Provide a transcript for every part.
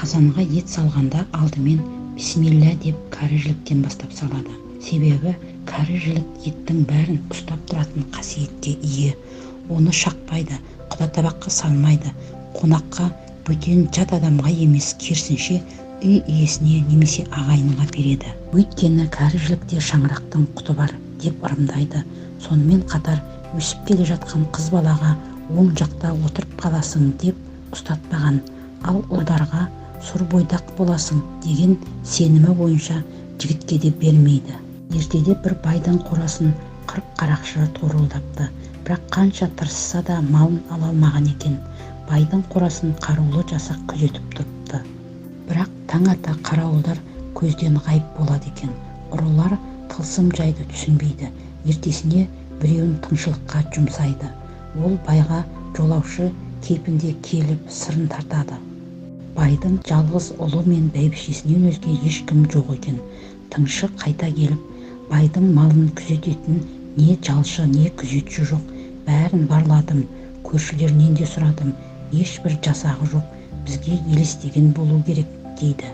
Қазанға ет салғанда алдымен бисмилла деп кәрі жіліктен бастап салады. Себебі кәрі жілік еттің бәрін ұстап тұратын қасиетке ие. Оны шақпайды, құда табаққа салмайды, қонаққа, бөтен жат адамға емес, керісінше үй иесіне немесе ағайынға береді. Өйткені кәрі жілікте шаңырақтың құты бар деп ырымдайды. Сонымен қатар өсіп келе жатқан қыз балаға оң жақта отырып қаласың деп ұстатпаған, ал ұлдарға сұр бойдақ боласың деген сенімі бойынша жігітке де бермейді. Ертеде бір байдың қорасын 40 қарақшы торуылдапты. Бірақ қанша тырысса да малын ала алмаған екен. Байдың қорасын қарулы жасақ күзетіп тұрыпты. Бірақ таң ата қарауылдар көзден ғайып болады екен. Ұрылар тылсым жайды түсінбейді. Ертесіне біреуін тыңшылыққа жұмсайды. Ол байға жолаушы кейпінде келіп сырын тартады. Байдың жалғыз ұлы мен бәйбішесінен өзге ешкім жоқ екен. Тыңшы қайта келіп, байдың малын күзететін не жалшы, не күзетші жоқ, бәрін барладым, көршілерінен де сұрадым, ешбір жасағы жоқ, бізге елестеген болу керек дейді.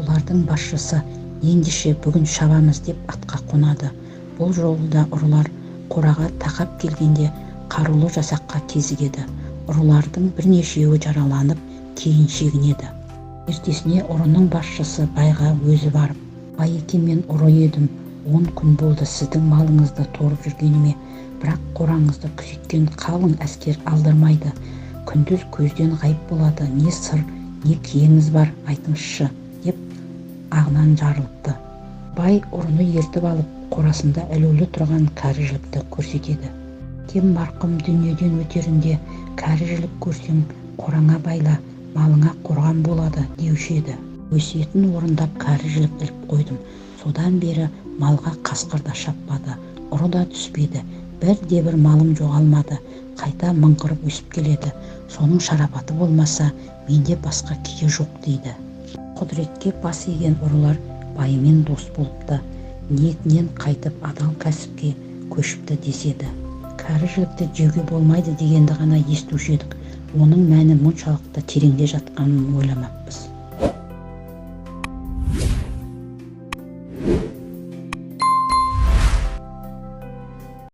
Олардың басшысы ендеше бүгін шабамыз деп атқа қонады. Бұл жолы да ұрылар қораға тақап келгенде қарулы жасаққа кезігеді. Ұрылардың бірнешеуі жараланып, кейін шегінеді. Ертесіне ұрының басшысы байға өзі барып, байеке, мен ұры едім, 10 күн болды сіздің малыңызды торып жүргеніме, бірақ қораңызды күзеткен қалың әскер алдырмайды, күндіз көзден ғайып болады, не сыр, не киеңіз бар, айтыңызшы деп ағынан жарылыпты. Бай ұрыны ертіп алып, қорасында ілулі тұрған кәрі жілікті көрсетеді. Кем марқұм дүниеден өтерінде кәрі жілік көрсең қораңа байла, малыңа қорған болады деуші еді. Өсиетін орындап кәрі жілік іліп қойдым. Содан бері малға қасқыр да шаппады, ұры да түспеді, бірде-бір малым жоғалмады, қайта мыңғырып өсіп келеді. Соның шарапаты болмаса, менде басқа кие жоқ дейді. Құдіретке бас иген ұрылар байымен дос болыпты, ниетінен қайтып адал кәсіпке көшіпті деседі. Кәрі жілікті жеуге болмайды дегенді ғана естуші едік, оның мәні мұншалықты тереңде жатқанын ойламаппыз.